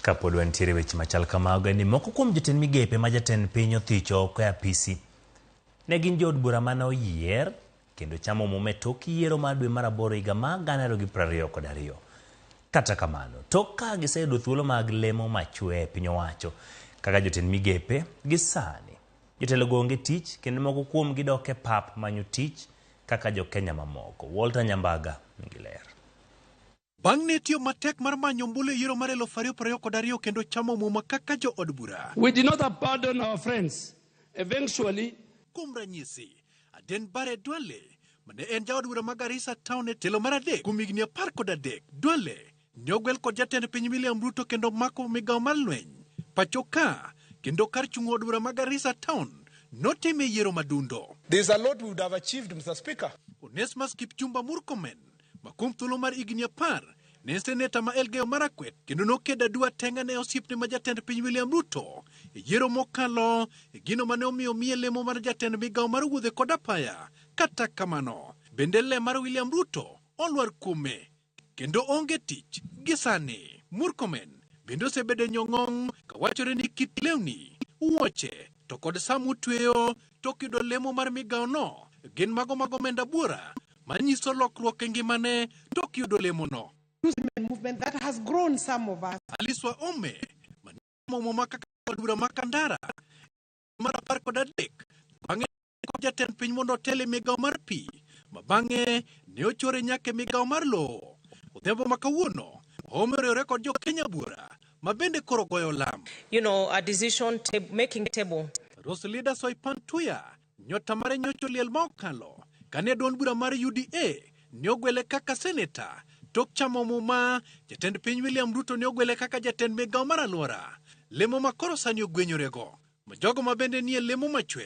Kapod wantiere weche machal kamago en ni moko kuom jotend migepe ma jatend piny othicho oko e apisi ne gin jood bura mane oyier kendo chamo muma e tok yiero mar dwe mar aboro higa mar 2022. Kata kamano, tok ka giseyudo thuolo mag lemo machwe e piny owacho kaka jotend migepe gi sani, jotelogo onge tich kendo moko kuom gi dok e pap manyo tich kaka jo-Kenya mamoko. Walter Nyambaga nigi ler. Bang' ne tiyo matek mar manyo ombulu e yiero mar 2022 kendo chamo muma kaka jood bura. We did not abandon our friends. Eventually, Kuom ranyisi, Aden Bare Duale, mane en jaod bura ma Garissa Town e telo mar adek kuom higni 13, Duale ne ogwel kod jatend piny William Ruto kendo mako migawo mar lweny pacho ka kendo kar chung' od bura ma Garissa Town notime yiero madundo. There's a lot we would have achieved, Mr. Speaker. Onesmus Kipchumba Murkomen ma kuom thuolo mar higni 10 ne en seneta ma Elgeyo Marakwet kendo nokedo adua tenga ne osiepne ma jatend piny William Ruto e yiero mokalo e gino mane omiyo miye lemo mar jatend migawo mar wuodhe kod apaya. Kata kamano, bende le mar William Ruto olwar kuome kendo onge tich gi sani. Murkomen bende osebedo e nyong'ong' kawachore ni kit lewni, wuoche to kod sa motweyo tok yudo lemo mar migawono gin mago mag omenda buora manyiso lokruok e ngimane tok yudo lemono. Movement that has grown some of us. Alice Wahome mane muma kaka od bura ma Kandara mar 13 bang'e kod jatend piny mondo otel e migawo mar pi ma bang'e ne ochore nyaka e migawo mar lowo. Odhiambo ma kawuono Wahome oriwore kod jo Kenya buora ma bende koro goyo lam. A decision making table. Roselida Soipan Tuya nyota mare nyocho liel ma okalo kane duond bura mar UDA ne ogwele kaka seneta tok chamo muma jatend piny William Ruto ne ogwele kaka jatend migawo mar alwora lemo ma koro sani ogwenyorego ma jogo ma bende nie lemo machwe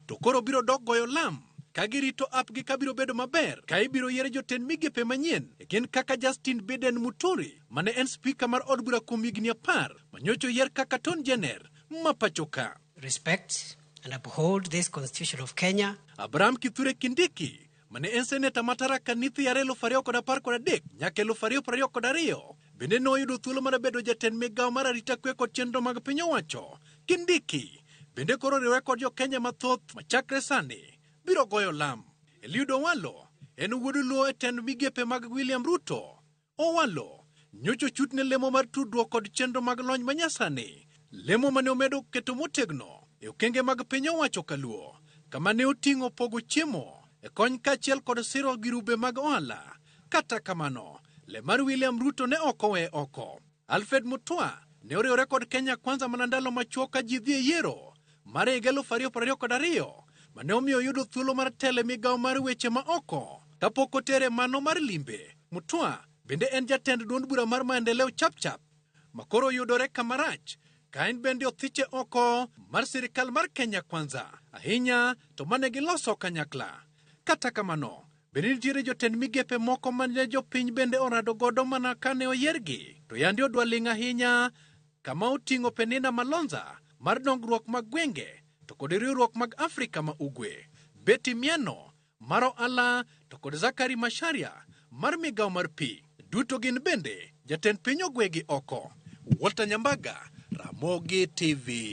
to koro biro dok goyo lam ka girito apgi ka biro bedo maber ka ibiro yier jotend migepe manyien e gin kaka Justin Biden Muturi mane en spika mar od bura kuom higni 10 manyocho yier kaka Attorney General ma pacho ka. Respect and uphold this Constitution of Kenya. Abraham Kithure Kindiki mane en seneta ma Tharaka Nithi yare 2013 nyaka 2022 bende noyudo thuolo mar bedo jatend migawo mar arita kwe kod chenro mag piny owacho. Kindiki bende koro oriwore kod jo Kenya mathoth machakre sani biro goyo lam. Eliud Owalo en wuod Luo e tend migepe mag William Ruto. Owalo nyocho chutne lemo mar tudruok kod chenro mag lony manyasani, lemo mane omedo keto motegno e okenge mag piny owacho kaluo, kama ne oting'o pogo chiemo e kony kaachiel kod siro girube mag ohala. Kata kamano, le mar William Ruto ne ok owe oko. Alfred Mutua ne oriwore kod Kenya Kwanza mana ndalo machuok ka ji dhi e yiero mar higa 2022 mane omiyo oyudo thuolo mar telo e migawo mar weche ma oko kapok otere mano mar limbe. Mutua bende en jatend duond bura mar Maendeleo Chapchap ma koro yudore kamarach ka en bende othiche oko mar sirikal mar Kenya Kwanza ahinya to mane giloso kanyakla. Kata kamano, bende nitiere jotend migepe moko mane jopiny bende orado godo mana kane oyiergi to yande odwa ling' ahinya kama oting'o Penina Malonza mar dongruok mag gwenge to kod riwruok mag Afrika ma Ugwe, Betty Mieno mar ohala to kod Zakari Macharia mar migawo mar pi. Duto gin bende jatend piny ogwegi oko. Walter Nyambaga, Ramogi TV.